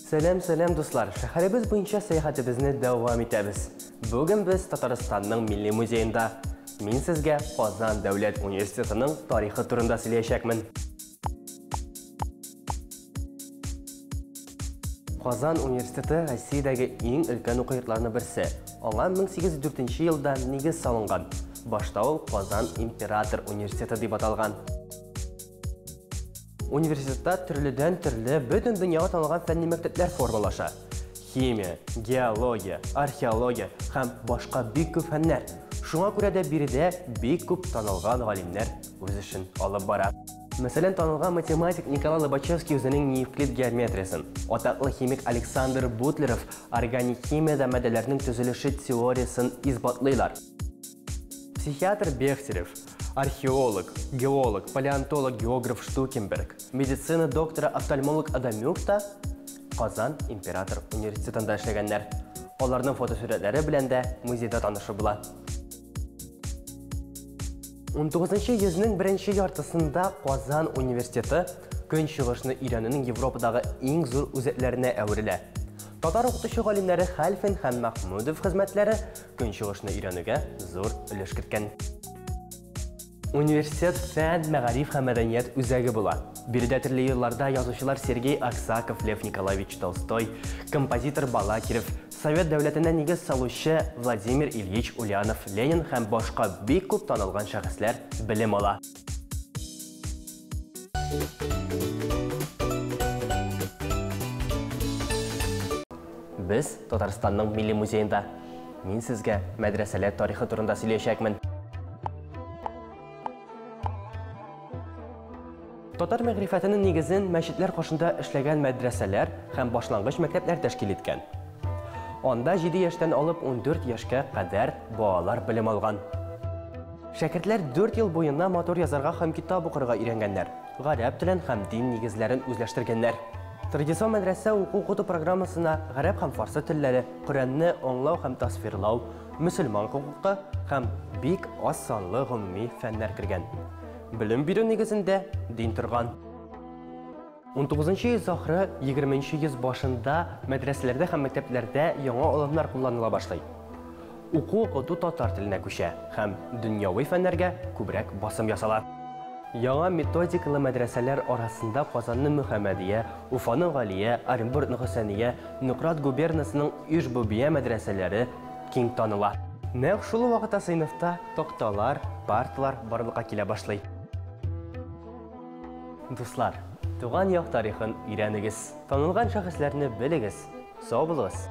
Сәлам, сәлам, дуслар! Шәһәребез буенча сәяхәтебезне дәвам итәбез. Бүген без Татарстанның Милли музеенда. Мин сезгә Казан дәүләт университетының тарихы турында сөйләячәкмен. Казан университеты Россиядәге иң өлкән уку йортларының берсе. Аңа 1804 елда нигез салынган. Башта ул Казан император университеты дип аталган. Университетта төрледән-төрле бөтен дөньяга танылган фәнни мәктәпләр формалаша. Химия, геология, археология һәм башка бик күп фәннәр. Шуңа күрә дә биредә бик күп танылган галимнәр үз эшен алып бара. Мәсәлән, танылган математик Николай Лобачевский үзенең неевклид геометриясен, атаклы химик Александр Бутлеров органик химиядә матдәләрнең төзелеше теориясен исбатлыйлар. Психиатр Бехтерев, археолог, геолог, палеонтолог, географ Штукенберг, медицина докторы, офтальмолог Адамюк та Казан император университетында эшләгәннәр. Аларның фотосурәтләре белән дә музейда танышып була. 19 йөзнең беренче яртысында Казан университеты Көнчыгышны өйрәнүнең Европадагы иң зур үзәкләренә әверелә. Татар укытучы галимнәре Хәлфин һәм Мәхмүдов хезмәтләре Көнчыгышны өйрәнүгә зур өлеш керткән. Университет фән, мәгариф һәм мәдәният үзәге була. Биредә төрле елларда язучылар Сергей Аксаков, Лев Николаевич Толстой, композитор Балакирев, Совет дәүләтенә нигез салучы Владимир Ильич Ульянов Ленин һәм башка бик күп танылган шәхесләр белем ала. Без Татарстанның Милли музеенда. Мин сезгә мәдрәсәләр тарихы турында сөйләячәкмен. Татар мәгърифәтенең нигезен мәчетләр каршында эшләгән мәдрәсәләр һәм башлангыч мәктәпләр тәшкил иткән. Анда 7 яшьтән алып 14 яшькә кадәр балалар белем алган. Шәкертләр 4 ел буена матур язарга һәм китап укырга өйрәнгәннәр, гарәп телен һәм дин нигезләрен үзләштергәннәр. Традицион мәдрәсә уку-укыту программасына гарәп һәм фарсы телләре, Коръәнне аңлау һәм тасвирлау, мөселман хокукы һәм бик аз санлы гомуми фәннәр кергән. Белем бирү нигезендә дин торган. Унтугызынчы йөз ахыры, егерменче йөз башында мәдрәсәләрдә һәм мәктәпләрдә яңа алымнар кулланыла башлый. Уку-укыту татар теленә күчә һәм дөньяви фәннәргә күбрәк басым ясала. Яңа методикалы мәдрәсәләр арасында Казанның Мөхәммәдия, Уфаның Галия, Оренбургның Хөсәния, Нократ губернасының Иж-Бубия мәдрәсәләре киң таныла. Нәкъ шул вакытта сыйныфта такталар, парталар барлыкка килә башлый. Дуслар, туган як тарихын өйрәнегез, танылган шәхесләрне белегез. Сау булыгыз!